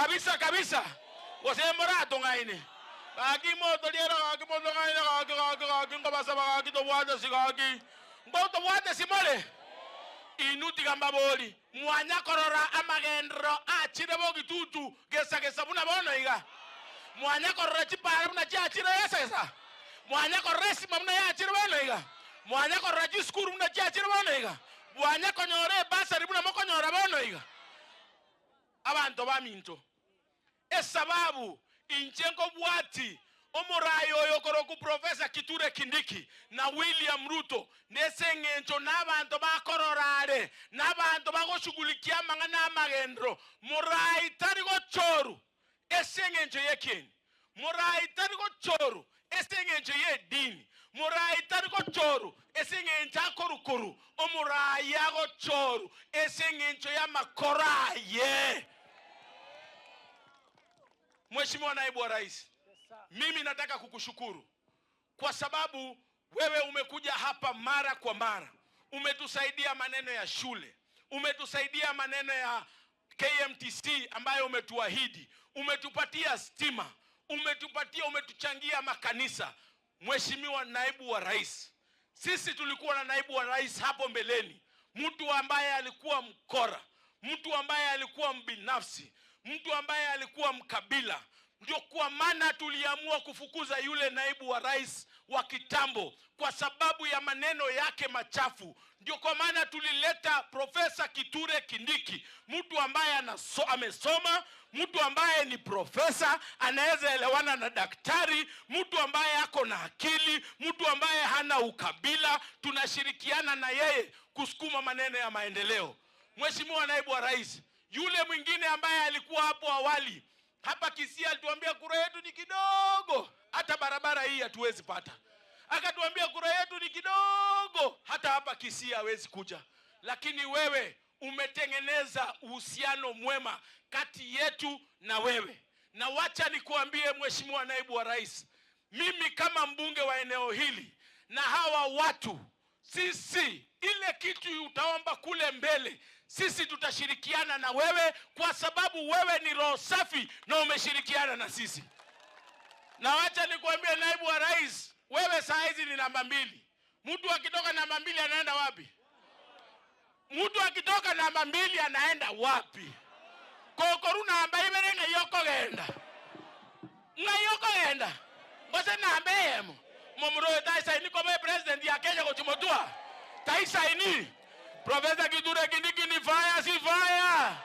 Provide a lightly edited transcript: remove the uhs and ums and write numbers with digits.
Kabisa kabisa. Gose moratong'aine. Gaki moto riera gaki motong'aine gaki gaki gaki nkobasaba gaki tobwate si gaki. Ngo tobwate simore. Inu tiga mbabori. Mwanya korora amagendero achire bogitutu gesa gesa buna bono iga. Mwanya korora chipara buna chiachire gesa gesa. Mwanya korora esima buna yachire bono iga. Mwanya korora chisukuru buna chiachire bono iga. Mwanya konyora ebasari buna mokonyora bono iga. Abanto baminto. Esababu inche nkobwati omorayi oyo koroku Professor Kithure Kindiki na William Ruto nese eng'encho n'abanto bakororare n'abanto bagoshughulikia amang'ana amagendero. Morayi tari gochoru ase eng'encho y'ekieni, morayi tari gochoru ase eng'encho y'edini, morayi tari gochoru ase eng'encho akorukuru, omorayi agochoru ase eng'encho y'amakoro aye. Mheshimiwa Naibu wa Rais, mimi nataka kukushukuru kwa sababu wewe umekuja hapa mara kwa mara, umetusaidia maneno ya shule, umetusaidia maneno ya KMTC ambayo umetuahidi, umetupatia stima, umetupatia, umetuchangia makanisa. Mheshimiwa Naibu wa Rais, sisi tulikuwa na naibu wa rais hapo mbeleni, mtu ambaye alikuwa mkora, mtu ambaye alikuwa mbinafsi, mtu ambaye alikuwa mkabila. Ndio kwa maana tuliamua kufukuza yule naibu wa rais wa kitambo kwa sababu ya maneno yake machafu. Ndio kwa maana tulileta Profesa Kithure Kindiki, mtu ambaye amesoma, mtu ambaye ni profesa, anaweza elewana na daktari, mtu ambaye ako na akili, mtu ambaye hana ukabila. Tunashirikiana na yeye kusukuma maneno ya maendeleo. Mheshimiwa Naibu wa Rais, yule mwingine ambaye alikuwa hapo awali hapa Kisii alituambia kura yetu ni kidogo, hata barabara hii hatuwezi pata. Akatuambia kura yetu ni kidogo, hata hapa Kisii hawezi kuja. Lakini wewe umetengeneza uhusiano mwema kati yetu na wewe. Na wacha nikuambie Mheshimiwa Naibu wa Rais, mimi kama mbunge wa eneo hili na hawa watu, sisi ile kitu utaomba kule mbele, sisi tutashirikiana na wewe kwa sababu wewe ni roho safi na umeshirikiana na sisi. Na wacha nikuambie Naibu wa Rais, wewe saa hizi ni namba 2. Mtu akitoka namba 2 anaenda wapi? Mtu akitoka namba 2 anaenda wapi? Kokoru namba ibere ng'ayokogenda. Ng'ayokogenda. Ngose namba eyemo. Momuro taisaini kome president ya Kenya gochimotua. Taisaini. Profesa Kithure Kindiki ni fire si fire.